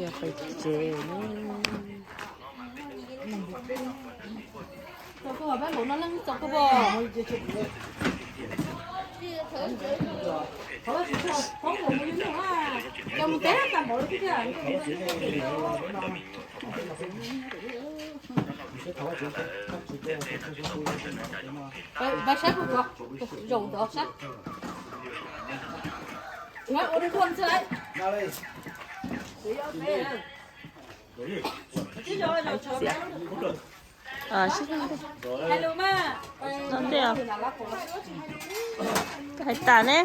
Yog pais tsev. Pab sab puas tsuav, zaum ntawd sab. Ua dua ntxhi. Sib no ntej os. Hais tas ne.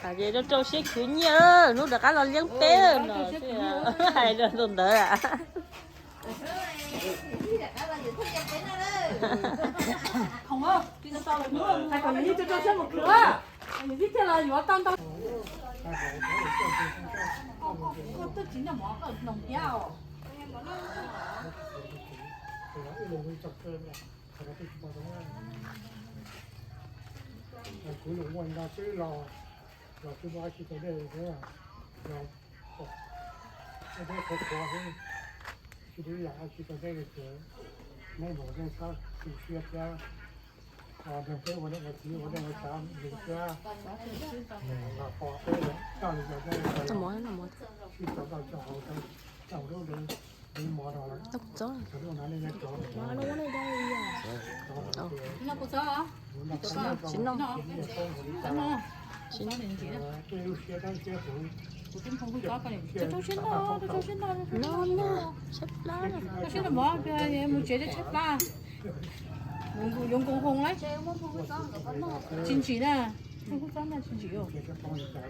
Tham ces rau rau siab khwv nyiaj, hnub rov qab los liab peb no, hais rau tus ntawd. Kuv lus muaj nto xwb los, los twb muaj dab tsi rau nej, los pom deb qhuav qhuav xwb, tsis tau yam dab tsi rau nej ces nej npaum nej txhob tu siab thiab. Nrog peb ua niam ua txiv ua neej ua tsav mus thiab, los pom peb coj li cov dej sib tau tau cov hauv, coj lub lub mov no lawm, cov lub no nej nyob rov Mus tsev tshaib plab, yuav nkoos hoo lawm. Tsis ntsim na, tsis ntsim, tsis ntsim, tsis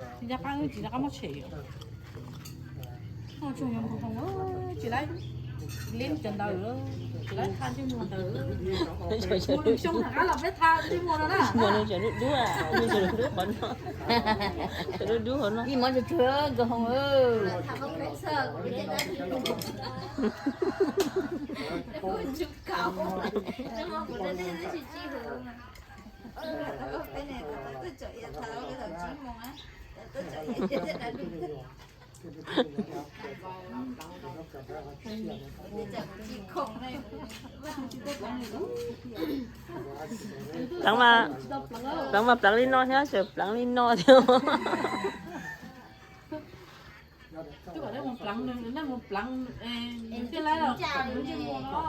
nco qab, tsis nco qab muab tshem. Tsis laib liab cov ntawd, tsis laib tha ntsej muag ntawd. Mus lwm xyoo rov qab los peb tha ntsej muag no na. Muaj neeg tseem dub dub, neeg tseem dub qhov no, tseem dub dub qhov no. Ib mov tsuag tsuag nkoos hoo. Pleev mas, pleev mas pleev li no thiab, tseem pleev li no thiab. Twb kom nej mus pleev, nej mus pleev, nws thiaj li los ntsej muag no.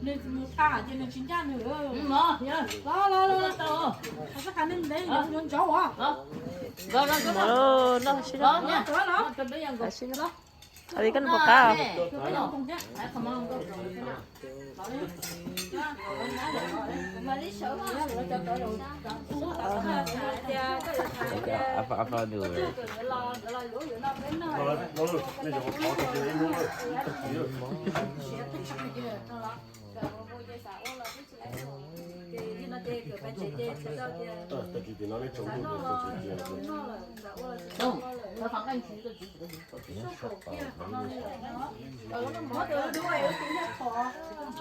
Nws mus tha ces nws tsis ncaj nws. Los los los, tsis qab nej ntev, yuav ntsaub os. Los los, sib noj, sib noj. Li koj puas qab?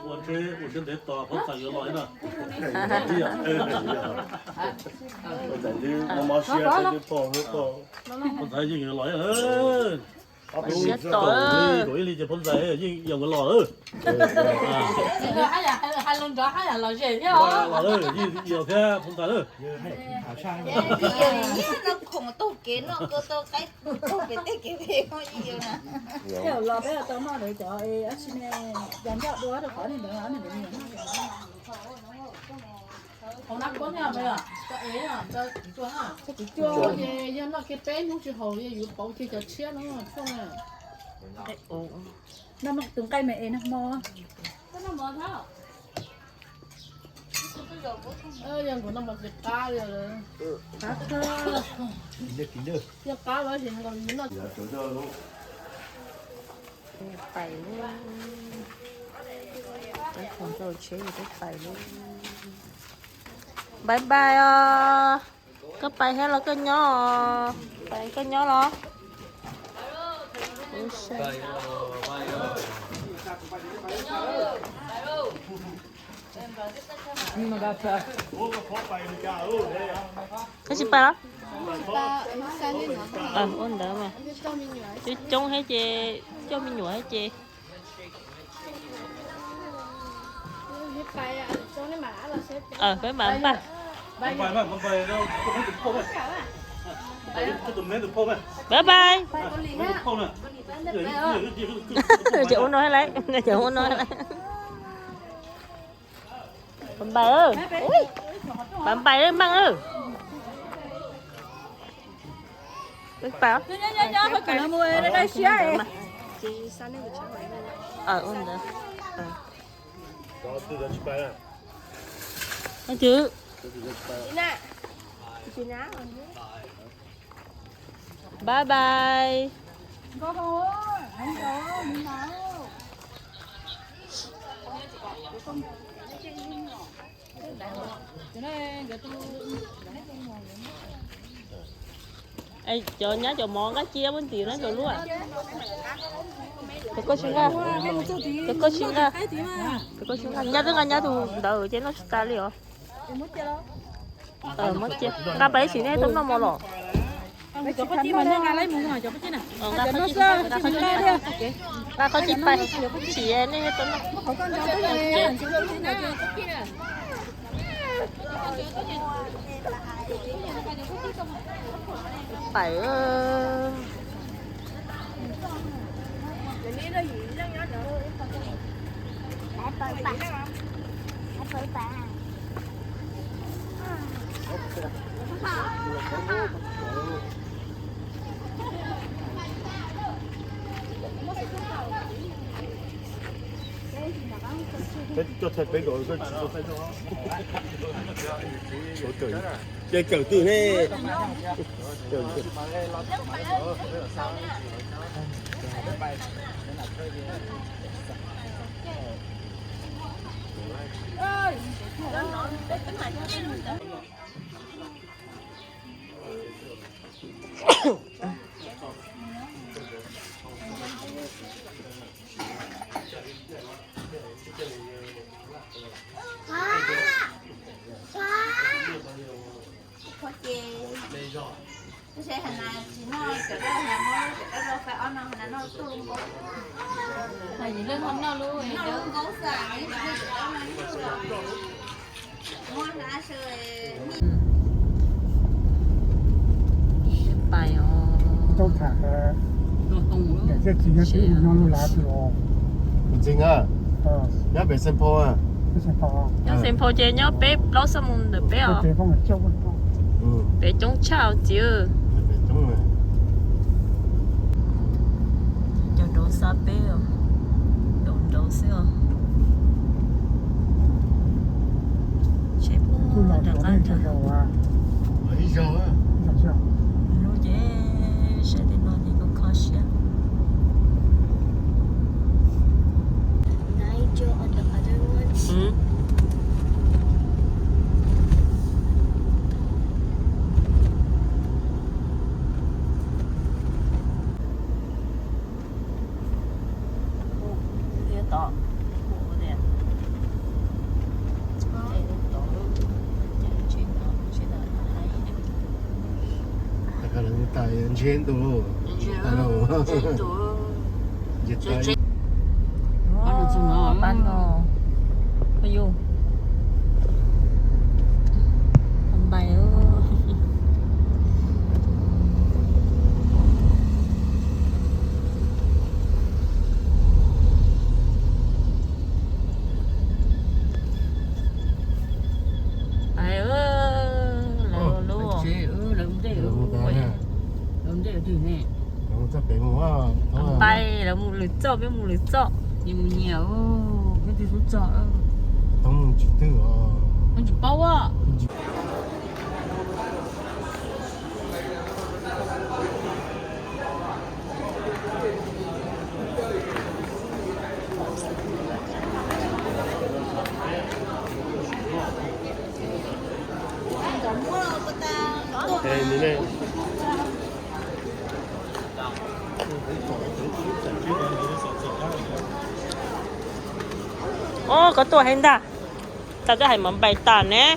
Ua tsheb, ua tsheb ntev tos, phob ntxhais yuav los na. Phob ntxhais twb mob mob siab, twb pom hnub pom. Phob ntxhais yeej yuav los. Siab tom, kaum ib hlis ces phob ntxhais yeej yog yuav los. Hais lus nrov haj yam lom zem thiab os. Los, yeej yog thiab phob ntxhais. Los peb tau noj lawv cov dab tsi ne, yog ncaj dua rau qhov nej ntawd, nej ntawd. Hauv nab kuab thiab, cov ev, cov kwv cuag, ces yog noj kiag peb hnub tsis haum, yog yuav pauv kiag cov tshiab no tshuaj na. Noj tus nqaij me es nag hmo. Yog nkaus no mas tsis qab li. Qab kawg. Yog qab los sis nkaus yus noj. Pais lawm. Peb khoom rau tsheb yus peb pais lawm. Bye bye os. Koj pais thiab los koj nyob? Pais koj nyob los? Koj tsis pais los? Ua ntawd mas coob coob thiab ces coj me nyuam thiab ces peb mam npaj. Bye bye. Ces ua no lawm, ces ua no lawm. Pais, pais, pais meej. Bye bye. Cov nyab cov mov nqaij ciab muab ntxiv na cov lub. Cov koj tsis nqa, cov koj tsis nqa, cov koj tsis nqa, nyab twb nqa nyab tus ntawd ces noj tsis tas li os. Muab cia, nqa pais ib sim nej tau noj mov los. Nqa qhov tsis pais, tsis nej tau noj. Pais. Ces kawm twg ne? Pais os. Ntxim, nyob pem Xeem Phoo, nyob Xeem Phoo ces nyob peb plaub xuab moos ntawm peb os. Pem coob tshaj txiv. Cov nraud xa peb os, nraud nraud xwb os. Tsheb puag nram qab nrad. Lub ces saib tej no ces kho kho siab. Ntshe ntu, ntshe ntu. Pab no, pab yus, pab npais. Pais, lawv lub, lawv ntej, lawv ntej twg ne? Pais, lawv mus lwm txoj, peb mus lwm txoj. Nyias mus nyias, peb twb txog txoj. Tsis paub. Cov muab ko tas tuaj Ov, koj tuaj heev ntag. Tau twb hais mov npai tas ne.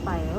Pais.